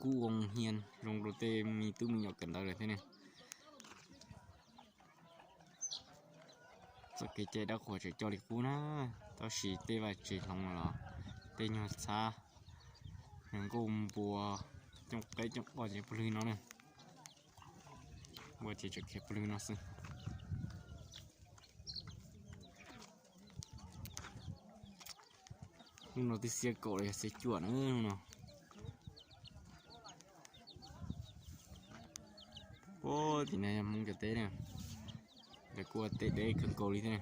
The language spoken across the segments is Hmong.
kub ua hnia zoo rau tej me tub me nyuam kawm ntawv lawm thiab ne. Txoj kev cai dab qhuas tseem coj li qub na, tab sis tej vaj tse hloov los tej nyuag txhab, nyuag nkauj npua, cooj qeb cooj qoj ces puag lwg no na. Npua ces tseem khiav puag lwg no xwb. Hnub no twb xiab kaum los yog xiab cuaj na hnub no. Ua tim no yog Hmoob cov teb na, lawv kuj ua teb deb kawg nkaus li thiab na.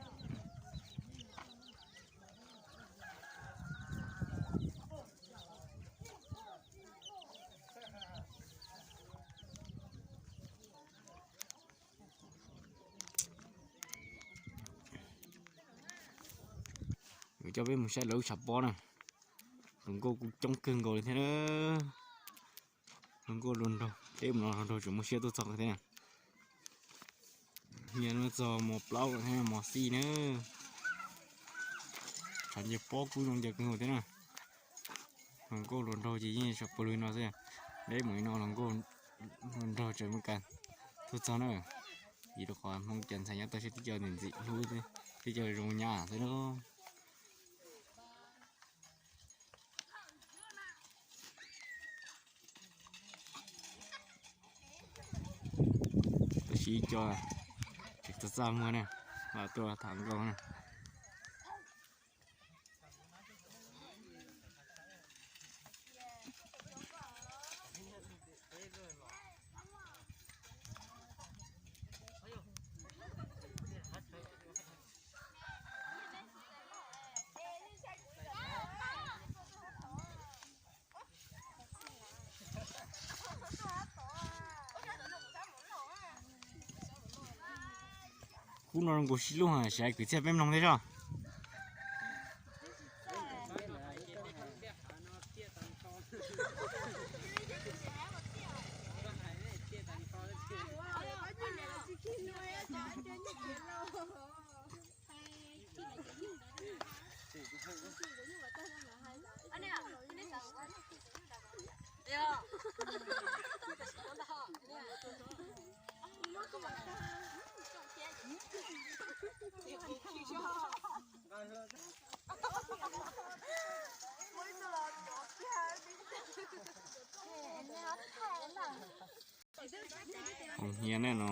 Kuv coj peb mus saib lawv lub tshav pob na. Hluas nkauj kuj coob kawg nkaus li thiab na. Hluas nkauj hluas nraug, teb mus no hluas nraug tseem muaj siab tuaj txog thiab na. Hnia no txog mos plaub thiab mos xij na. Tshav ncaws pob kub zoo ncaws kawg nkaus thiab na. Hluas nkauj hluas nraug ces yeej tshav puag lwg no xwb. Deb mus li no hluas nkauj hluas nraug tseem muaj kas tuaj txog na. Vim rau qhov Hmoob cov ntxhais nyob toj siab tib co ntxim ntxim hlub, tib co zoo nyab xwb na. Tab sis ib co tseem txaj txaj muag na, los tuaj tham nkauj na. Kub no nkaus sib luag, sib hais kwv txhiaj peb mloog thiab zoj. Hos hnia nej no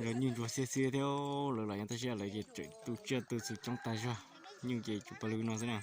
yog nyuj ntsuag xiab xiab thiab, lawv los nyob tab sis lawv ces tseem tu tsiaj tu txhu coob tag zog, nyuj ces tsuas pawg lug no xwb na.